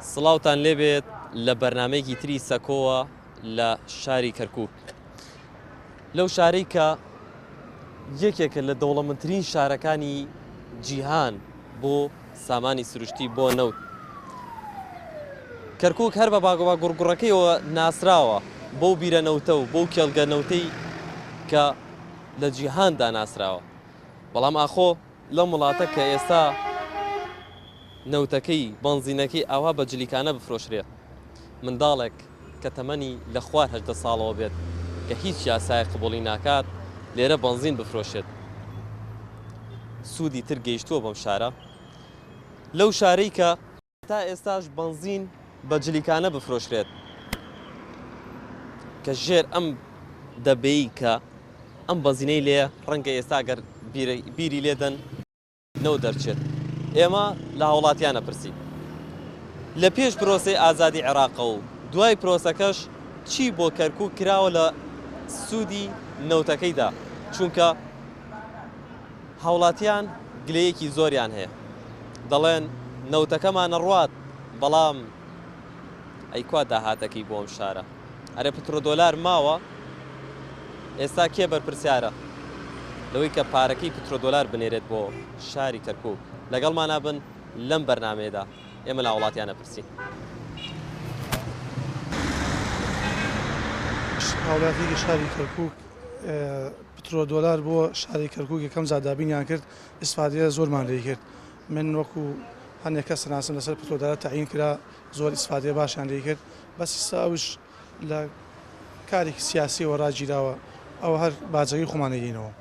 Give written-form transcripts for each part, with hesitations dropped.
سڵاوتان لێبێت لە بەرنامەیەکی تری سەکۆوە لە شاری کەرکک. لەو شارەی کە یەکێکە لە دەوڵەمەندترین شارەکانی جیهان بۆ سامانی سروشتی بۆ نەوت. کەرکک هەر بە باگۆبا گوڕگوڕەکەیەوە ناسراوە بەو بیرە نەوتە و بەو کێڵگە نەوتەی کە لە جیهاندا ناسراوە. بەڵام ئاخۆ لەم وڵاتە کە ئێستا نەوتەکەی، بەنزینەکەی ئاوا بە جلیکانە بفرۆشرێ، منداڵێک کە تەمەنی لە خوار 18 ساڵەوە بێت کە هیچ یاسایەک قبوڵی ناکات لێرە بەنزین بفرۆشێت، سوودی تر گەیشتووە بەم شارە؟ لەو شارەی کە. تا ئێستاش بەنزین بە جلیکانە بفرۆشرێت کە ژێر ئەم دەبەی کە ئەم بەنزینەی لێیە ڕەنگە ئێستا گەر بیری لێدەن نەوت دەرچێت. ئێمە لە هاوڵاتیان ئەپرسین لە پێش پرۆسەی ئازادی عێراقە و دوای پرۆسەکەش چی بۆ کەرکوک کراوە لە سوودی نەوتەکەیدا چونکە هاوڵاتیان گلەیەکی زۆریان هەیە دەڵێن نەوتەکەمان ئەڕوات بەڵام ئەی کوا داهاتەکەی بۆ ئەم شارە ئەرێ پترۆدۆلار ماوە ئێستا کێ بەرپرسیارە لەوەی کە پارەکەی پترۆدۆلار بنێرێت بۆ شاری کەرکوک لەگەڵمانا بن لەم بەرنامەیەدا ئێمە لە هاوڵاتیان ئەپرسین. هاوڵاتیەکی شاری کەرکوک پترۆدۆلار بۆ شاری کەرکوک یەکەم جار دابینیان کرد ئیسفادەیە زۆرمان لێی کرد من وەکو هەندێک کەس ناسم لەسەر پترۆدۆلار تەعین کرا زۆر ئیسفادەیە باشیان لێی کرد بەس ئیستا ئەوش لە کارێکی سیاسیەوە ڕاگیراوە ئەوە هەر باجەکەی خۆمان ئەیدەینەوە.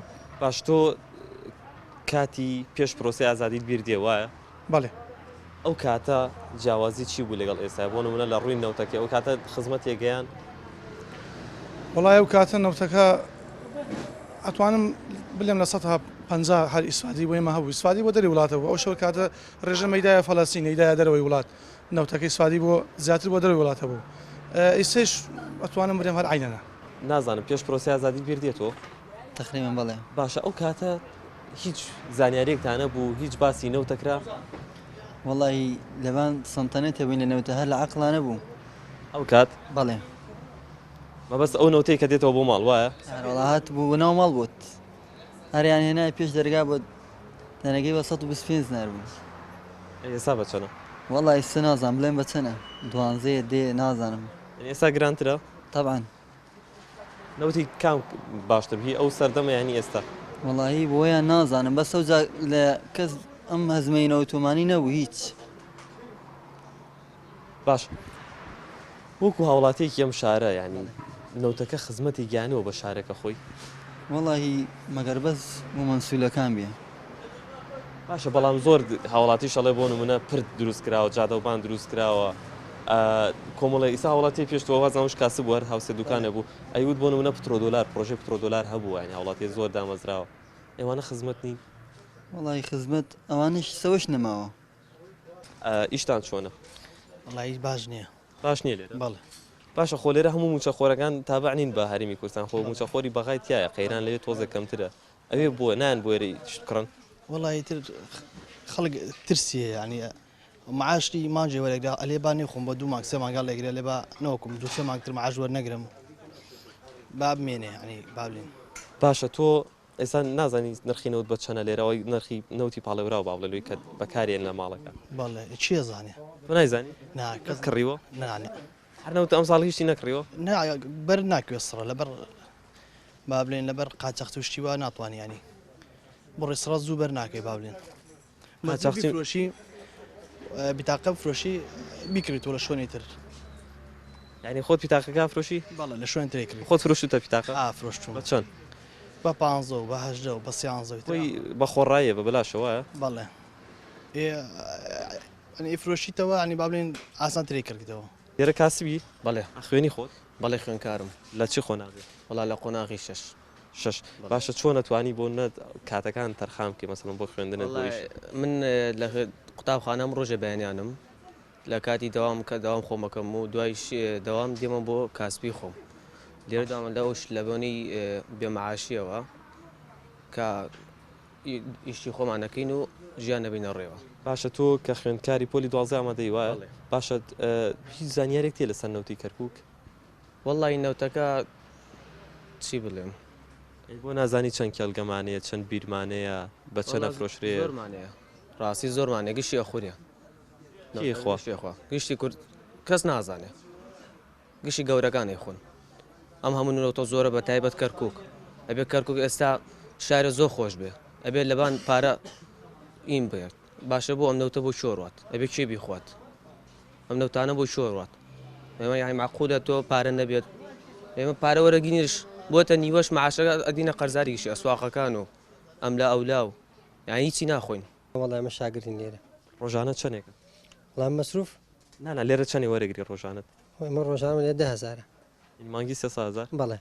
باش تۆ کاتی پێش پرۆسەی ئازادیت بیر دێ وایە؟ بەڵێ. ئەو کاتە جیاوازی چی بوو لەگەڵ ئێستا بۆ نمونە لە ڕووی نەوتەکەی ئەو کاتە خزمەتێک گەیان؟ وەڵای ئەو کاتە نەوتەکە ئەتوانم بلێم 50% هەر ئیسفادەی بۆ ئێمە هەبوو ئیسفادەی بۆ دەری وڵاتە بوو ئەو شەو کاتە ڕێژە مەیدایە فەلەستین ئەیدایە دەرەوەی وڵات نەوتەکە ئیسفادەی بۆ زیاتر بۆ دەرەوەی وڵاتە بوو ئیسەیش ئەتوانم بلێم هەر عەینەنە. نازانم پێش پرۆسەی ئازادیت بیر دێتەوە؟ تەقریبەن بەڵێ. باشە ئەو کاتە هیچ زانیاریەکتان نەبوو هیچ باسی نەوتە کرا؟ وەڵی لەبان سەنتەنێتە بووین لە نەوتە هەر لە عەقڵا نەبوو. ئەو کات؟ بەڵێ. مەبەست ئەو نەوتەی کە دێتەوە بۆ ماڵ وایە؟ وەڵا هات بوو بۆ ناو ماڵ بۆت هەریان هێنای پێش دەرگا بۆ دانەکەی بە 125 دینار بوو. ئەی ئێستا بە چەنە؟ وەڵا ئێستا نازانم بڵێم بە چەنە دوانزەیە دێ نازانم. یانی ئێستا گرانترە؟ تەبعەن. نەوتی کام باشتر هی ئەو سەردەمە یانی ئێستا؟ وەڵاهی بۆیان نازانم بەس ئەو جا لە کەس ئەم هەزمەی نەوتۆمانی نەبوو هیچ. باش وەکو هاوڵاتیەکی ئەم شارە یانی نەوتەکە خزمەتی گیانەوە بە شارەکە خۆی؟ وەڵاهی مەگەر بەس بۆ مەنسولەکان بێ. باشە بەڵام زۆر هاوڵاتیش ئەڵێ بۆ نمونە پرد دروست کراوە جادەوبان دروست کراوە کۆمەڵێ ئیسا هاوڵاتی پێش تۆ وازانم وش کاسب بوو هەر هاوسێ دوکانێ بوو ئەیوت بۆ نمونە پترۆدۆلار پرۆژەی پترۆدۆلار هەبوو یانی هاوڵاتی زۆر دامەزراوە ئێوانە خزمەت نین؟ وەڵی خزمەت ئەوانەش سەوەش نەماوە. ئیشتان چۆنە؟ وەڵی باش نییە. باش نییە لێرە؟ بەڵێ. باشە خۆ لێرە هەموو موچەخۆرەکان تابع نین بە هەرێمی کوردستان خۆ موچەخۆری بەغای تایە قەیران لەوێ تۆزێک کەمترە ئەوێ بۆ نایەن بۆ ئێرە شت بکڕن؟ وەڵا ئیتر خەڵک ترسی هەیە یانی معاشی مانگێ وەرەگرا ئەلێ با نەیخۆم بۆ دوو مانگ سێ مانگ هەڵێگرێ ئەلێ با نەوەکوم دوو سێ مانگ تر معاش وەرنەگرم با بمێنێ یانی با بلێن. باشە تۆ ئێستا نازانی نرخی نەوت بە چەنە لێرە ئەوەی نرخی نەوتی پاڵێوراو با بڵێ لۆی کە بەکارێن لە ماڵەکە. بەڵێ کێ زانێ. تۆ نایزانی؟ نا کەس کڕیوە؟ نا نا. هەر نەوت ئەمساڵ هیچی نەکڕیوە؟ نا بەر ناکوێ سڕە لەبەر با بلێن لەبەر قاچاخچی و شتی وا ناتوانی یانی بڕی سڕە زوو بەر ناکەی با بلێن قاچاخچی فرۆشی بیتاقە فرۆشی بیکڕیتەوە لە شوێنی تر. یعنی خۆت پیتاقەکە فرۆشی؟ بەڵێ لە شوێن ترێ کڕی. خۆت فرۆشتوتە پیتاقە؟ ئا فرۆشتوم. بە چەند؟ بە پانزە و بە هەژدە و بە سیانزە و خۆی بە خۆڕاییە بە بەلاشە وایە؟ بەڵێ ئێ یعنی ئیفرۆشیتەوە یعنی با بڵێن ئاسانترێ کڕیتەوە. لێرە کاسبی؟ بەڵێ. ئەخوێنی خۆت؟ بەڵێ خوێنکارم. لە چ قۆناغێ؟ وەڵا لە قۆناغی شەش. شەش باشە چۆن ئەتوانی بۆ نە کاتەکان تەرخان بکەی مەسەڵەن بۆ خوێندنت بۆ ئیش؟ من لە قوتابخانەم ڕۆژێ بەیانیانم لە کاتی دەوام کە دەوام خۆم ئەکەم و دوایش دەوام دێمە بۆ کاسبی خۆم لێرە داوام لەوش لە بۆنەی بێ معاشیەوە کە ئیشی خۆمان ئەکەین و ژیان ئەبینە ڕێوە. باشە تۆ کە خوێندکاری پۆلی دوازدە ئامادەی وایە؟ بەڵێ. باشە هیچ زانیارێک تێ لەسەر نەوتی کەرکوک؟ وەڵی نەوتەکە چی بڵێم. ئەی بۆ نازانی چەند کێڵگەمانەیە چەند بیرمانەیە بە چەند ئەفرۆشرێ؟ زۆرمانەیە ڕاستی زۆرمانەیە گشتی ئەخورێ. کێ خوا؟ گشتی خوا گشتی کورد کەس نازانێ گشتی گەورەکان ئەیخۆن ئەم هەموو نەوتە زۆرە بە تایبەت کەرکک ئەبێ کەرکک ئێستا شارە زۆر خۆش بێ ئەبێ لەبان پارە ئین بێت باشە بۆ ئەم نەوتە بۆ کوێ ڕوات ئەبێ کێ بیخوات ئەم نەوتانە بۆ کوێ ڕوات ئێمە یانی معقولە تۆ پارە نەبێت ئێمە پارە وەرەگینیش بۆتە نیوەش معاشەکە ئەدینە قەرزاری گشتی ئەسواقەکان و ئەملا ئەولا و یانی هیچی ناخۆین. وەڵا ئێمە شاگردین لێرە. ڕۆژانە چەنێکە؟ وەڵا مەسروف؟ نا نا لێرە چەنێ وەرەگری ڕۆژانەت؟ ئێمە ڕۆژانە لێرە 10 هەزارە. یانی مانگی 300 هەزار؟ بەڵێ.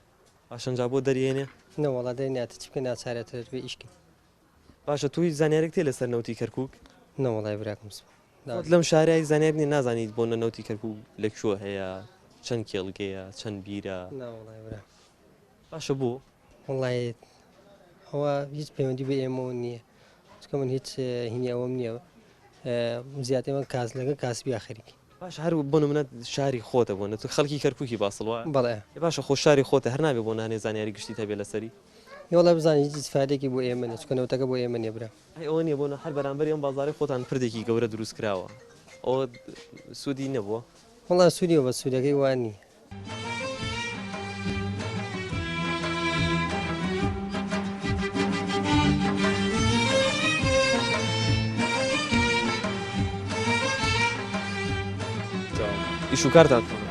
باشە ئینجا بۆ دەریێنێ؟ نەوەڵا دەری ناتە چی بکەین ناچارە تر بێ ئیش کەین. باشە تۆ هیچ زانیارێک تێ لەسەر نەوتی کەرکوک؟ نەوەڵای براکەم سپاس. خۆت لەم شارە هیچ زانیارت نیە نازانیت بۆ نە نەوتی کەرکوک لە کوێ هەیە چەند کێڵگەیە چەند بیرە؟ ناوەڵای برا. باشە بۆ؟ وەڵای ئەوە هیچ پەیوەندی بە ئێمەوە نییە چونکە من هیچ هینی ئەوەم نییە زیاتر من کاس لەگە کاسبیا خەریکی. باشە هەر بۆ نمونە شاری خۆتە بۆ نە تۆ خەڵکی کەرکوکی باسڵ وایە؟ بەڵێ. ئێ باشە خۆ شاری خۆتە هەر نابێ بۆ نانێ زانیاری گشتیت هەبێ لەسەری؟ وەڵا بزانین هیچ ئیسفادەیەکی بۆ ئێمە نیە چونکە نەوتەکە بۆ ئێمە نیە برا. ئەی ئەوە نیە بۆ نە هەر بەرامبەری ئەم بازاڕەی خۆتان پردێکی گەورە دروست کراوە ئەوە سوودی نەبووە؟ وەڵا سوودی هەبووە سوودەکەی وا نیە. ئیش و کارتان چۆنە؟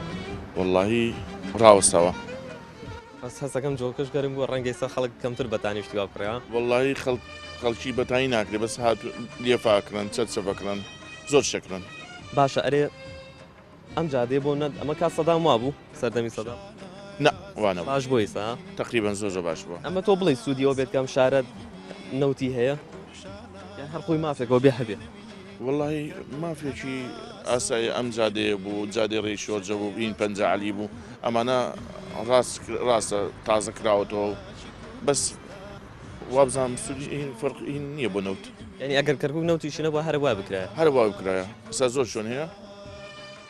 وەڵاهی ڕاوەستاوە. بەس هەستەکەم جۆکەش گەرم بووە ڕەنگە ئێستا خەڵک کەمتر بەتانی شتی وا بکڕێ ها؟ وەڵاهی خەڵک خەڵکی بەتانی ناکرێ بەس هات لێفە ئەکڕن چەرچەف ئەکڕن زۆر شت ئەکڕن. باشە ئەرێ ئەم جادەیە بۆ نە ئەمە کات سەدام وابوو سەردەمی سەدام؟ نا وا نەبوو. باش بووە ئیستا ها؟ تەقریبەن زۆر زۆر باش بووە. ئەمە تۆ بڵێی سوودی ئەوە بێت کە ئەم شارە نەوتی هەیە یان هەر خۆی مافێکەوە بێ هەبێ؟ وەڵاهی مافێکی ئاسایی ئەم جادەیە بوو جادەی ڕێی شۆرجە بوو هین پەنجە عەلی بوو ئەمانە ڕاست ڕاستە تازە کراوەتەوە بەس وابزانم سوودی هین فەرق هین نییە بۆ نەوت. یانی ئەگەر کەرکوک نەوتیشی نەبوایە هەر وای بکرایە. هەر وای بکرایە ئێستا زۆر شوێن هەیە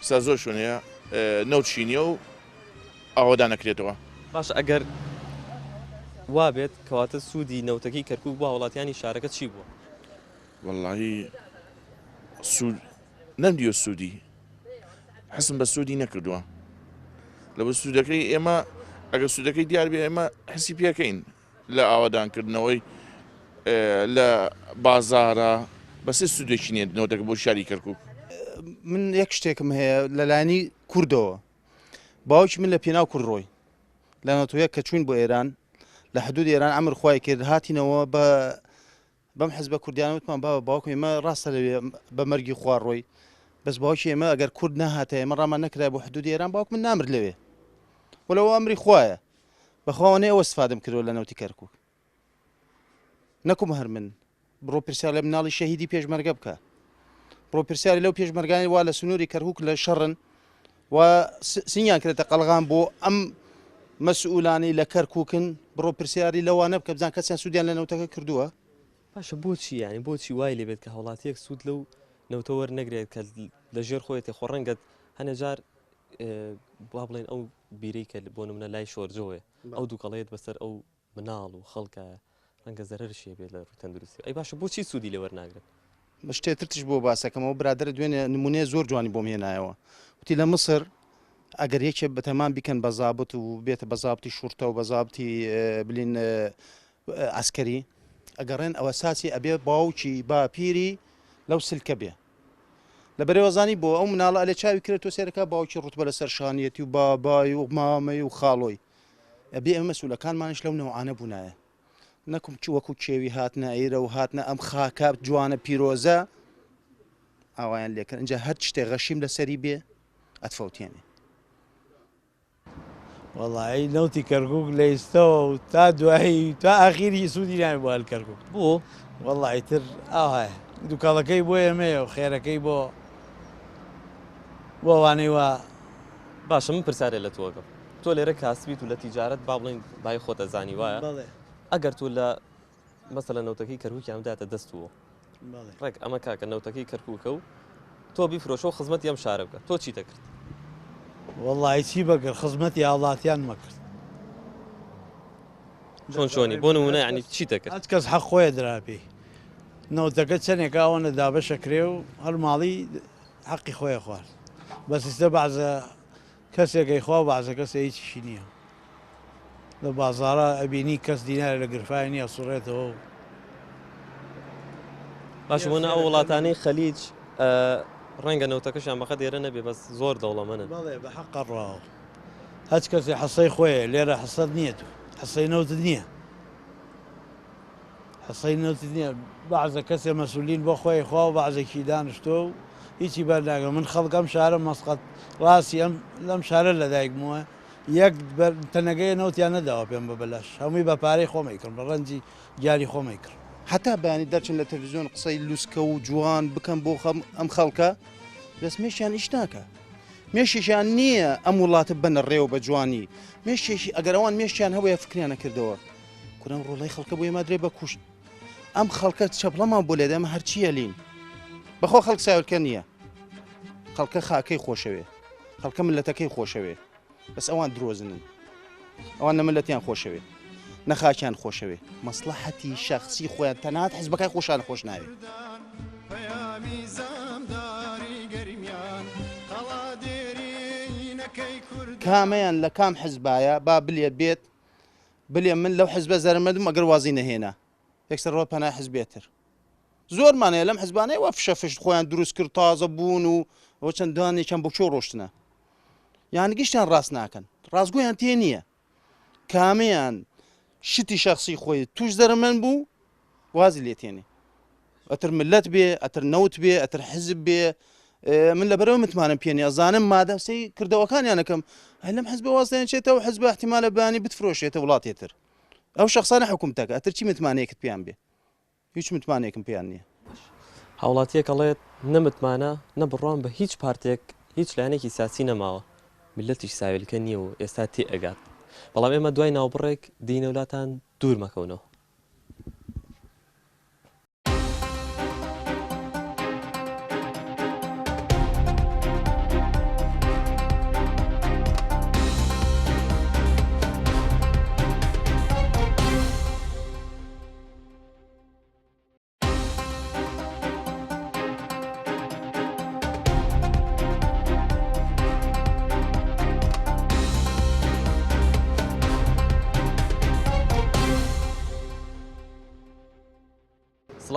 ئێستا زۆر شوێن هەیە نەوتشی نییە و ئاوەدان ئەکرێتەوە. باشە ئەگەر وابێت کەواتە سوودی نەوتەکەی کەرکوک بۆ هاوڵاتیانی شارەکە چی بووە؟ وەڵاهی سوود نەمدیوە سوودی حسم بە سوودی نەکردووە لەبەر سوودەکەی ئێمە ئەگەر سوودەکەی دیار بێ ئێمە حسی پێکەین لە ئاوەدانکردنەوەی لە بازارە بەسێ سوودێکی نیە نەوتەکە بۆ شاری کەرکک. من یەک شتێکم هەیە لەلایەنی کوردەوە باوکی من لە پێناو کورد ڕۆی لە نەتەوەیەک کە چوین بۆ ئێران لە حدود ئێران ئەمر خوای کرد هاتینەوە بە بەم حزبە کوردیانە وتمان بابە باوکم ئێمە ڕاستە لەوێ بە مەرگی خوا ڕۆی بەس باوکی ئێمە ئەگەر کورد نەهاتە ئێمە ڕامان نەکرای بۆ حدودی ئێران باوک من نامرد لەوێ وەلەوە ئەمری خوایە بەخواوانەی ئەوە استفادەم کردوە لە نەوتی کەرکوک نەکوم هەر من بڕۆ پرسیار لە مناڵی شەهیدی پێشمەرگە بکە بڕۆ پرسیاری لەو پێشمەرگانی وا لە سنووری کەرکوک لە شەڕن و سنگیان کرێتە قەڵغان بۆ ئەم مەسئولانەی لە کەرکوکن، بڕۆ پرسیاری لەوانە بکە بزان کەسیان سوودیان لە نەوتەکە کردووە؟ باشە بۆچی یانی بۆچی وای لێبێت کە هاوڵاتیەک سوود لەو نەوتە وەرنەگرێت کە لە ژێر خۆیەتی خۆ ڕەنگە هەنێ جار با بڵێن ئەو بیرەی کە بۆ نمونە لای شۆرجەوەیە ئەو دووکەڵەیەت بەسەر ئەو مناڵ و خەڵکە ڕەنگە زەرەرشی هەبێت لە ڕووی تەندروستی ئەی باشە بۆچی سوودی لێ وەرناگرن؟ شتێ ترتش بۆ باسەکەمەوە برادەرە دوێنێ نمونەیە زۆر جوانی بۆم هێنایەوە وتی لە میسر ئەگەر یەکێ بەتەمان بیکەن بە زابت و بێتە بە زابتی شورتە و بە زابتی بلین عسکەری ئەگەڕێن ئەوە ساسی ئەبێ باوکی باپیری لەو سلکە بێ لە بەرەوەزانی بۆ ئەو مناڵە ئەلێ چاوی کرێت تۆ سێرەکە باوکی ڕوتبە لەسەر شانیەتی و بابای و مامەی و خاڵۆی ئەبێ ئێمە مەسئولەکانمانیش لەو نەوعانە بوونایە نەکوم چ وەکو کێوی هاتنە ئێرە و هاتنە ئەم خاکە جوانە پیرۆزە ئاوایان لێکرد ئینجا هەر شتێ غەشیم لەسەری بێ ئەتفەوتێنێ. وەڵایی نەوتی کەرکوک لە ئیستەوە و تا دوایی تا ئاخیری سوودی ناوێ بۆ هەل کەرکوک بۆ؟ وەڵا ئیتر ئاوایە دوکەڵەکەی بۆ ئێمەیە و خێرەکەی بۆ بۆ ئەوانەی وا باشە من پرسیارێ لە تۆ ئەکەم تۆ لێرە کاسبیت و لە تیجارەت با بڵێین بای خۆت ئەزانی وایە؟ بەڵێ. ئەگەر تۆ لە مەسەلەن نەوتەکەی کەرکوکیان بداتە دەست و. ڕێک ئەمە کاکە نەوتەکەی کەرکووکە و تۆ بیفرۆشە و خزمەتی ئەم شارە بکە تۆ چی دەکرد؟ وەڵی چی بەگەر خزمەتی هاوڵاتیان مەکرد. چۆن چۆنی بۆ نمونە ینی چی دەکرد؟ هەچ کەس حەق خۆیە درا پێی نەوتەکە چەندێکە ئەوەنە دابەشەکرێ و هەر ماڵی حەقی خۆیە خوارد بەس ئیستە بەعزە کەسێک ئەیخوا و بەعزە کەسێ هیچیشی نییە لە بازاڕا ئەبینی کەس دینارێ لە گرفای نییە سوڕێتەوە و باش بۆ ئەو وڵاتانەی خەلیج ڕەنگە نەوتەکەشیان بەقەد ئێرە نەبێ بەس زۆر دەوڵەمەنن. بەڵێ بە حەقە ڕواوە هەچ کەسێ حەسەی خۆیە لێرە حەسەت نییە تو حەسەی نەوتت نییە. حسەین نەوتت نیە بەعزە کەسێ مەسولین بۆ خۆی خوا و بەعزێکی دانشتوە و هیچی بەر ناگرن من خەڵک ئەم شارە مەسقەت ڕاستی ئەم لەم شارە لەدایک بوومە یەک بەر تەنەگەیە نەوتیان نەداوە پێم بە بەلاش هەمووی بە پارەی خۆم ئەیکڕم بە ڕەنجی گیانی خۆم ئەیکڕم. هەتا بەیانی دەرچن لە تەلەفزیۆن قسەی لوسکە و جوان بکەن بۆ خەم ئەم خەڵکە بەس مێشیان ئیش ناکا مێشێکیان نییە ئەم وڵاتە بەنە ڕێوە بە جوانی مێشێکی ئەگەر ئەوان مێشیان هەبووە فکریان نەکردەوە کورە ئەم ڕۆڵەی خەڵکە بۆ ئێمە درێ بە کوشت ئەم خەڵکە چەپڵەمان بۆ لێدە ئەمە هەرچیە لین بەخۆ خەڵک ساویلکە نییە خەڵکە خاکەی خۆشەوێ خەڵکە ملەتەکەی خۆشەوێ بەس ئەوان درۆزنن ئەوان نە ملەتیان خۆشەوێ نە خاکیان خۆشەوێ مەسلحەتی شخصی خۆیان تەنات حزبەکای خۆشان خۆش ناوێ. کامەیان لە کام حزبایە با بلێ بێت بلێ من لەو حزبە زەرەمەندم ئەگەر وازی نەهێنا یەکسەر ڕۆ پەنای حزبێ تر زۆرمان هەیە لەم حزبانەی وا فشە فشت خۆیان دروست کرد تازە بوون و ئەوە چەند دانێکیان بۆ کوێ ڕۆشتنە یان گشتیان ڕاست ناکەن ڕاستگۆیان تێ نییە کامیان شتی شخصی خۆی توش زەرمەند بوو وازی لێ تێنێ ئەتر ملت بێ ئەتر نەوت بێ ئەتر حزب بێ من لەبەرەوە متمانەم پێ نیە ئەزانم مادەم سەی کردەوەکانیان ئەکەم ئەی لەم حزبە واز دەێنێتەوە حزبە احتیمالە بەیانی بتفرۆشێتە وڵاتێ تر ئەو شخصانە حکوم تەکە ئەتر چی متمانەیەکت پێیان بێ هیچ متمانەیەکم پێیان نییە. هاوڵاتیەک ئەڵێت نە متمانە نە بڕوام بە هیچ پارتێک هیچ لایەنێکی سیاسی نەماوە میللەتیش ساویلکە نییە و ئێستا تێئەگات بەڵام ئێمە دوای ناوبڕێک دێینەوە لاتان دوور مەکەونەوە.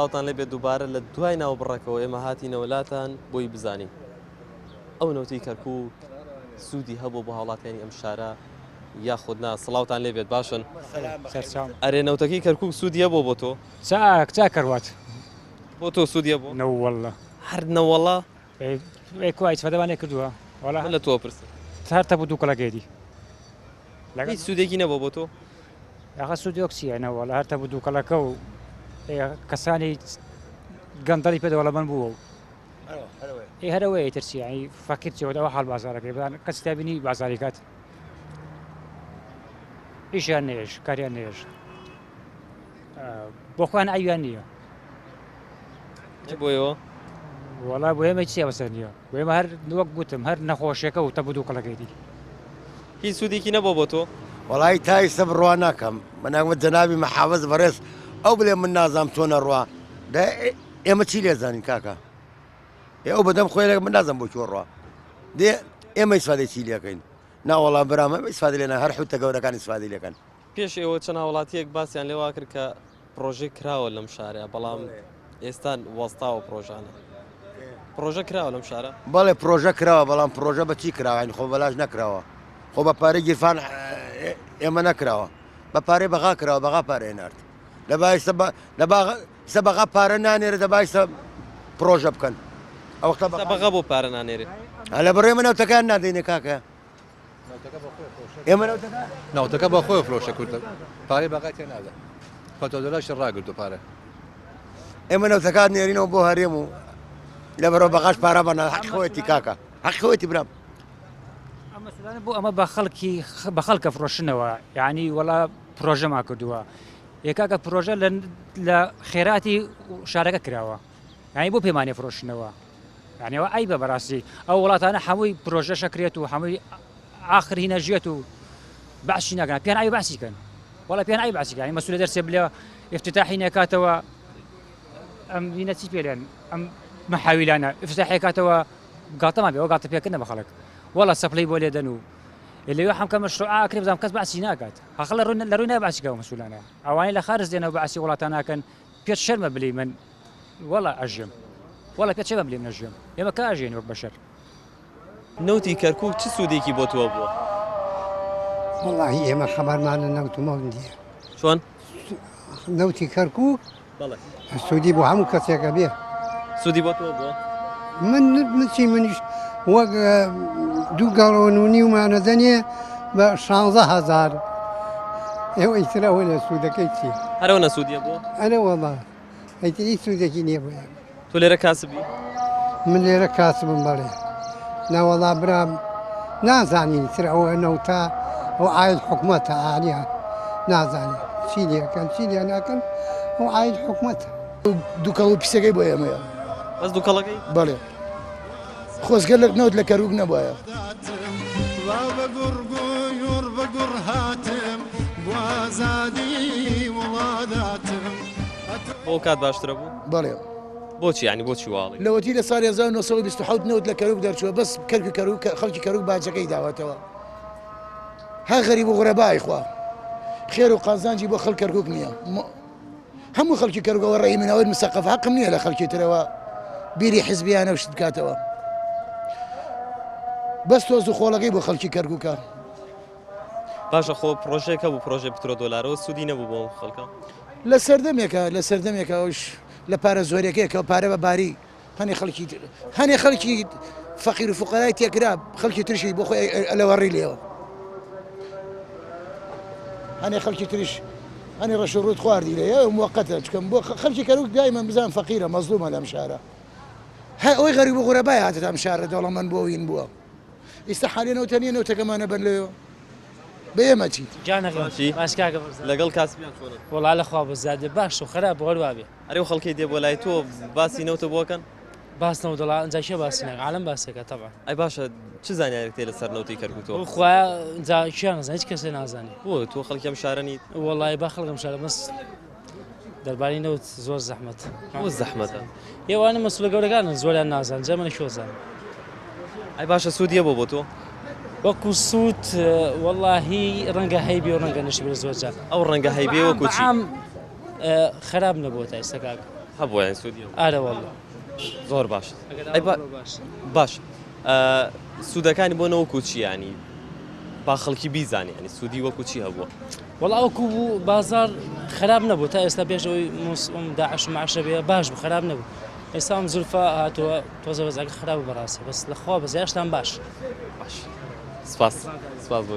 سڵاوتان لێبێت دووبارە لە دوای ناوبڕەکەوە ئێمە هاتینەوە لاتان بۆی بزانین ئەو نەوتەی کەرکوک سوودی هەبوو بۆ هاوڵاتیانی ئەم شارە یاخود نا سڵاوتان لێبێت باشن ئەرێ نەوتەکەی کەرکوک سوودی هەبوو بۆ تۆ چاک چاکەروات بۆ تۆ سوودی هەبوو نەوەڵە هەر نەوەڵە کوا ئیسفادەمان لێ کردووە وەڵا من لە تۆ پرسم هەر تەبوو دووکەڵەکەیدی هیچ سوودێکی نەبوو بۆ تۆ یاخە سوودی وەک چییە نەوەڵا هەر تەبوو دووکەڵەکە و کەسانی گەندەڵی پێ دەوڵەمەند بووە و ئێ هەرەوەیە ئیتر چی یعنی فەقیر چی ئەوە حاڵ بازارەکەی بزان کەس تابینی بازاری کات ئیشیان نێش کاریان نێش بۆ خۆیان ئەویان نییە بۆیەوە وەڵا بۆ ئێمە چیە بەسەر نییە بۆ ئێمە هەر وەک گوتم هەر نەخۆشیەکە و تەبوو دووکەڵەکەی دی هیچ سوودێکی نەبووە بۆ تۆ؟ وەڵایی تا ئیستە بڕوا ناکەم بەناوە جەنابی مەحاوەز بەڕێز ئەو بلێ من نازام چۆن ئەڕوا دە ئێمە چی لێ زانین کاکە ئێ ئەو بەدەم خۆی من نازم بۆ کوێ ڕوا دێ ئێمە ئیسفادەی چی لێکەین ناوەڵا برام ئێمە ئیسفادە لێ نا هەر حوتە گەورەکان ئیسفادەی لێکەن پێش ئێوە چەند هاوڵاتیەک باسیان لێوا کرد کە پڕۆژەی کراوە لەم شارە بەڵام ئێستا وەستاوە پڕۆژانە پڕۆژە کراوە لەم شارە؟ بەڵێ پڕۆژە کراوە بەڵام پڕۆژە بە چی کراوە یانی خۆ بەلاش نەکراوە خۆ بە پارەی گیرفان ئێمە نەکراوە بە پارەی بەغا کراوە بەغا پارەی نارد لە بایسە لە باغ سە بەغا پارە نانێرە دەبایسە پڕۆژە بکەن ئەوەختە بەغا بۆ پارە نانێرێ لە بڕێ منەوتەکان نادەینێ کاکە ئێمە نەوتەکە بە خۆی فرۆشە کوردە پارەی بەغای تێ نادا پەتۆدۆلاشی ڕاگرتو پارە ئێمە نەوتەکان نێرینەوە بۆ هەرێم و لەبەرەوە بەغاش پارە بەنا حەق خۆیەتی کاکە حەق خۆیەتی برام بۆ ئەمە بە خەڵکی بە خەڵکە فرۆشنەوە یعنی وەڵا پرۆژەما کردووە یەکاکە پرۆژە لە خێراتی شارەکە کراوە. یانی بۆ پێمانێ فرۆشنەوە یانی ئەوە عەیبە بەڕاستی ئەو وڵاتانە هەمووی پرۆژەش ئەکرێت و هەمووی ئاخر هینە ژێت و بەعسی ناکەن پێیان عەیبە بەعسی کەن وەڵا پێیان عەیبە بەعسی کەن یانی مەسولە دەرسێ بلێ افتتاحی نەکاتەوە ئەم هینە چی پێ لێن ئەم محاویلانە افتتاحی کاتەوە گاڵتەمان پێ ئەوە گاڵتە پێکردنە بە خەڵک وەڵا سەپڵەی بۆ لێدەن و لەوێ حەمکە مەشروعە ئەکرێ بزانم کەس بەعسی ناکات هەقڵ لە ڕووی لە ڕووی نابێ بەعسی کە ئەو مەسولانە ئەوانەی لە خارج دێنەوە بەعسی وڵاتان ناکەن پێت شەرمە بلێی من وەڵا ئەژێم وەڵا پێت شەرمە بلێم نەژێم ئێمە کە ئەژێین وەک بەشەر. نەوتی کەرکوک چ سوودێکی بۆ تۆ بووە؟ وەڵاهی ئێمە خەبەرمان لە نەوت و مەوت نییە. چۆن؟ نەوتی کەرکوک بەڵێ. سوودی بۆ هەموو کەسێک ئەبێ. سوودی بۆ تۆ بووە؟ من من چی منیش وەک دوو گەڵۆن و نیومانە دەنێ بە شانزە هەزار ئێوە ئیتر ئەوە لە سوودەکەی چییە؟ هەر ئەوەنە سوودیە بووە؟ ئەرێ وەڵا ئیتر هیچ سوودێکی نییە بۆ ئێمە. تۆ لێرە کاسبی؟ من لێرە کاسبم بەڵێ. نەوەڵا برام نازانین ئیتر ئەوە نەوتە ئەو عاید حکومەتە ئانیا نازانین چی لێکەن چی لێ ناکەن ئەو عاید حکومەتە. دوکەڵ و پیسەکەی بۆ ئێمەیە. بەس دوکەڵەکەی؟ بەڵێ. خۆزگە لە نەوت لە کەرکوک نەبوایە. بۆ کات باشترە بوو؟ بەڵێ. بۆچی یانی بۆچی واڵی؟ لەوەتی لە ساڵی 1927 نەوت لە کەرکوک دەرچووە بەس کەرکی کەرکوک خەڵکی کەرکوک باجەکەی داوەتەوە هەر غەریب و غورەبای خوا خێر و قازانجی بۆ خەڵک کەرکوک نییە هەموو خەڵکی کەرکوکەوە ڕێی من ئەوەی مسەقەف حەقم نییە لە خەڵکی ترەوە بیری حزبیانە و شت بکاتەوە بەس تۆز و خۆڵەکەی بۆ خەڵکی کەرکوکە. باشە خۆ پرۆژەیەک هەبوو پرۆژەی پترۆ دۆلارەوە سوودی نەبوو بۆ ئەم خەڵکە؟ لە سەردەمێکە لە سەردەمێکە ئەوش لە پارە زۆرەکەی کە پارە بە باری هەنێ خەڵکی هەنێ خەڵکی فەقیر و فقرای تێکرا خەڵکی ترشی بۆ خۆی ئەلەوەڕی لێوە هەنێ خەڵکی تریش هەنێ ڕەش و ڕووت خواردی لێ موقتە چکەم بۆ خەڵکی کەرکوک دایمە بزان فەقیرە مەزلومە لەم شارە هەر ئەوەی غەریب و غورەبای هاتە ئەم شارە دەوڵەمەند بووە وین بووە ئیستا حالیە نەوتە نییە نەوتەکەمانە بەر لەوێ بە ئێمە چی گیانەکەم باش کاکە بەرزان لەگەڵ کاسبیان چۆنن؟ وەڵا لە خوا بەزیادێ باش و خراپ هەر وابێ. ئەرێ ئەو خەڵکەی دێ بۆ لای تۆ باسی نەوتە بۆ کەن؟ باس نەوت وەڵا ئینجا کێ باسی ناکا عالەم باسی ئەکا تەبعەن. ئەی باشە چ زانیاریەکت هەیە لەسەر نەوتی کەرکوک تۆ؟ خوایە ئینجا کێ نازانێ هیچ کەسێ نازانێ. بۆ تۆ خەڵکی ئەم شارە نیت؟ وەڵای با خەڵک ئەم شارە بەس دەربارەی نەوت زۆر زەحمەتە. بۆ زەحمەتە؟ ئێوانە مەسولە گەورەکانن زۆریان نازانن جا من لە کوێ زانم. ئەی باشە سوودیە بۆ بۆ تۆ؟ وەکو سوود وەڵاهی ڕەنگە هەیبێ و ڕەنگە نەشبێ زۆر جار. ئەو ڕەنگە هەیبێ وەکو چی؟ بەعام خراپ نەبووە تا ئێستا کاکە. هەبووە یان سوودی هەبووە؟ ئارە وەڵا. زۆر باش. ئەی باش سوودەکانی بۆ نەوەکو چی ینی با خەڵکی بیزانێ ینی سوودی وەکو چی هەبووە؟ وەڵا وەکو بوو بازار خراپ نەبوو تا ئێستا پێش ئەوەی موسڵم داعش و مەعشە بێ باش بوو خراپ نەبوو ئێستا ئەم زولفا هاتووە تۆزە بەزاکە خراپ بوو بەڕاستی بەس لە خوا بەزیاشتان باش باش سپاس سپاس بۆ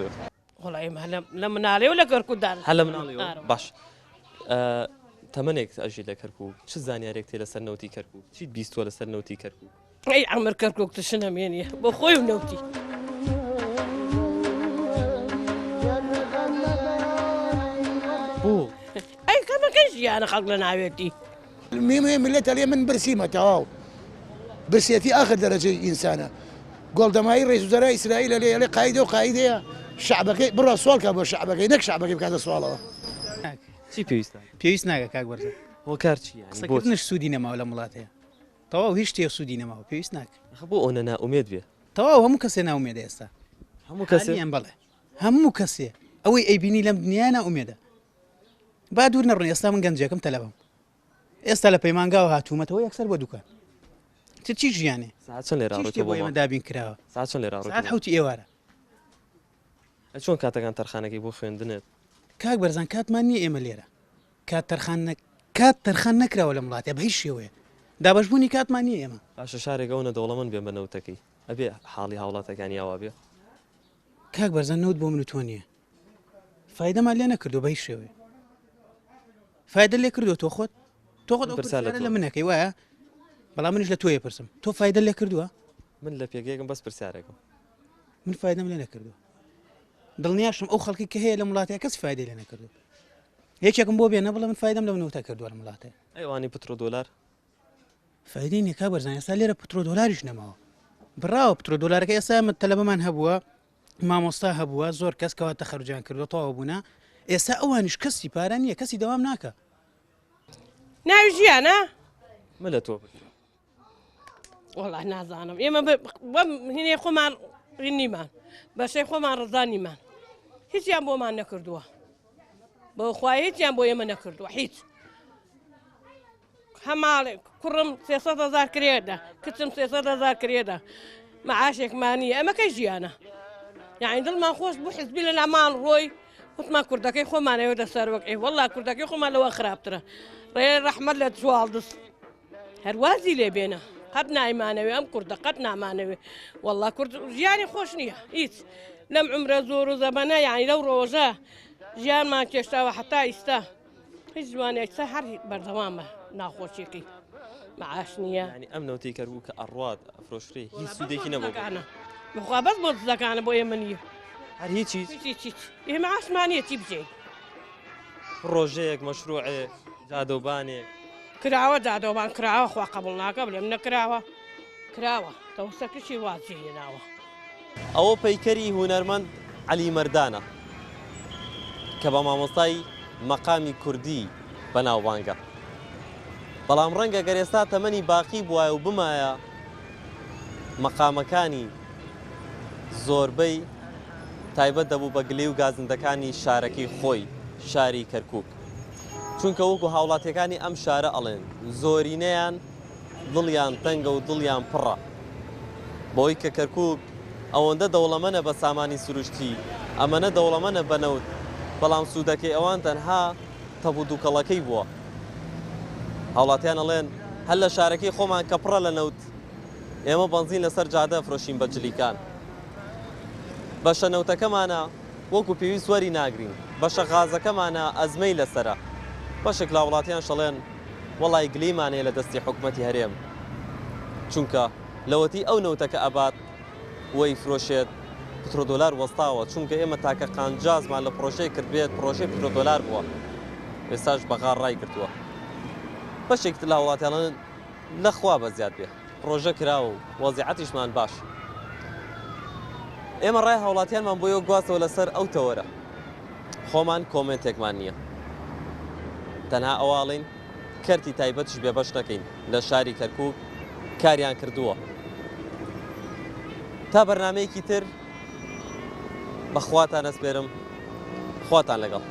وەڵا ئێمە هەر لە مناڵیەوە لە کەرکوک دانیشتوین. هەر لە مناڵیەوە باش تەمەنێک ئەژی لە کەرکوک چ زانیارێک تێ لەسەر نەوتی کەرکوک چیت بیستوە لەسەر نەوتی کەرکوک؟ ئەی عەمر کەرکوک تش نەمێنێ بۆ خۆی و نەوتی. بۆ؟ ئەی کەمەکەی ژیانە خەڵک لە ناوێتی. مێ ملت ئەلێ من برسیمە تەواو برسێتی ئاخر دەرەجەی ئینسانە گۆڵدەمایی ڕئیس وزەرای ئیسرائیل ئەلێ ئەلێ قایدە و قایدەیە شەعبەکەی بڕا سواڵ کا بۆ شەعبەکەی نەک شەعبەکەی بکاتە سواڵەوە. چی پێویستە؟ پێویست ناکە کاک بەرزان. هۆکار چیە؟ یانی بۆچی؟ قسەکردنش سوودی نەماوە لەم وڵاتەیە. تەواو هیچ شتێک سوودی نەماوە پێویست ناکە. ئەخە بۆ ئەونە نائومێد بێ؟ تەواو هەموو کەسێ نائومێدە ئێستا. هەموو کەسێ؟ حالیەن بەڵێ هەموو کەسێ ئەوەی ئەیبینی لەم دنیایە نائومێدە. با دوور نەڕۆین ئێستا من گەنجێکم تەلەبەم ئێستا لە پەیمانگاوە هاتوومەتەوە یەکسەر بۆ دوکان تر چی ژیانێ ساعت چەند لێرە چی شتێ ڕۆیتەوە بۆ بۆ ئێمە ماڵ؟ دابین کراوە ساعت چەند لێرە ساعت ڕۆیتەوە؟ حەوتی ئێوارە ئەی چۆن کاتەکان تەرخانەکەی بۆ خوێندنت؟ کاک بەرزان کاتمان نییە ئێمە لێرە کات تەرخان نە کات تەرخان نەکراوە لەم وڵاتە بە هیچ شێوەیە دابەشبوونی کاتمان نییە ئێمە. باشە شارێک ئەونە دەوڵەمەند بێ بە نەوتەکەی ئەبێ حاڵی هاوڵاتەکانی ئاوا بێ؟ کاک بەرزان نەوت بۆ من و تۆ نییە فایدەمان لێ نەکردو بە هیچ شێوەیە فایدە لێ کردو تۆ خۆت تۆ خۆت ئەو پرسیار لە پرسیارە تۆ. لە منەکەی وایە بەڵام منیش لە تۆیە پرسم تۆ فایدە لێ کردووە من لە پێگەیەکم بەس پرسیارێکم من فایدەم لێ نەکردووە دڵنیاشم ئەو خەڵکی کە هەیە لەم وڵاتەیە کەس فایدەی لێ نەکردووە یەکێکم بۆ بێنە بڵێ من فایدەم لەم نەوتە کردووە لەم وڵاتەیە ئەی ئەوانەی پترۆدۆلار؟ فایدەی نیە کاک بەرزان ئێستا لێرە پترۆ دۆلاریش نەماوە بڕاوە پترۆ دۆلارەکە ئێستا ئێمە تەلەبەمان هەبووە مامۆستا هەبووە زۆر کەس کەوا تەخەرجیان کردووە تەواو بوونە ئێستا ئەوانیش کەسی پارە نییە کەسی دەوام ناکە. ناوی ژیانە؟ من لە تۆ پرسیم. وەڵا نازانم ئێمە بەم هینێ خۆمان نیمان بەشەی خۆمان ڕزا نیمان هیچیان بۆمان نەکردووە بۆ خوای هیچیان بۆ ئێمە نەکردووە هیچ هەماڵێک کوڕم 300 هزار کرێدا کچم 300 هزار کرێدا معاشێکمان نییە ئەمە کەی ژیانە یعنی دڵمان خۆش بوو حزبی لە لامان ڕۆی وتمان کوردەکەی خۆمانەوە دەسەر وەک ئەی وەڵا کوردەکەی خۆمان لەوە خراپترە ڕێ ڕەحمەت لە جواڵدز هەر وازی لێ بێنە قەت نایمانەوێ ئەم کوردە قەت نامانەوێ والله کورد ژیانی خۆش نییە هیچ لەم عمرە زۆر و زەمەنە یعنی لەو ڕۆژە ژیانمان کێشتاوە حتا ئیستا هیچ جوانێک سە هەر بەردەوامە ناخۆشیەکەی معاش نییە ینی ئەم نەوتی کەرکوک کە ئەڕوات ئەفرۆشرێ هیچ سوودێکی نەبوو بخوا بەس بۆ دزەکانە بۆ ئێمە نییە هەر هیچی هیچ هیچ ئێمە عاشمانە چی بجێین پڕۆژەیەک مەشروعێ جادەوبانێک. کراوە جادەوبان کراوە خوا قبوڵ ناکا بلێم نەکراوە کراوە تەوسەکەشی وا جێ هێناوە. ئەوە پەیکەری هونەرمەند عەلی مەردانە کە بە مامۆستای مەقامی کوردی بەناوبانگە. بەڵام ڕەنگە گەر ئێستا تەمەنی باقی بوایە و بمایە مەقامەکانی زۆربەی تایبەت دەبوو بە گلەی و گازندەکانی شارەکەی خۆی، شاری کەرکووک. چونکە وەکو هاوڵاتیەکانی ئەم شارە ئەڵێن، زۆرینەیان دڵیان تەنگە و دڵیان پڕە بەوەی کە کەرکووک ئەوەندە دەوڵەمەنە بە سامانی سروشتی، ئەمەنە دەوڵەمەنە بە نەوت، بەڵام سوودەکەی ئەوان تەنها تەپ و دووکەڵەکەی بووە. هاوڵاتیان ئەڵێن، هەر لە شارەکەی خۆمان کە پڕە لە نەوت، ئێمە بەنزین لەسەر جادە ئەفرۆشین بە جلیکان. بەشە نەوتەکەمانە وەکو پێویست وەری ناگرین، بەشە غازەکەمانە ئەزمەی لەسەرە. بەشێک لە هاوڵاتیانش ئەڵێن وەڵای گلەیمان هەیە لە دەستی حکومەتی هەرێم، چونکە لەوەتی ئەو نەوتەکە ئەبات و ئەیفرۆشێت پترۆدۆلار وەستاوە، چونکە ئێمە تاکە قانجازمان لە پڕۆژەیەک کردبێت پڕۆژەی پترۆدۆلار بووە، ئێستاش بەغا ڕایگرتووە. بەشێکی تر لە هاوڵاتیان ئەڵێن لە خوا بەزیاد بێ. پڕۆژە کراوە و وەزیعەتیشمان باشە. ئێمە ڕای هاوڵاتیانمان بۆ ئێوە گواستەوە لەسەر ئەو تەوەرە. خۆمان کۆمێنتێکمان نییە. تەنها ئەوە ئەڵێین کەرتی تایبەتیش بێبەش نەکەین لە شاری کەرکووک کاریان کردووە. تا بەرنامەیەکی تر بە خواتان ئەسپێرم. خواتان لەگەڵ.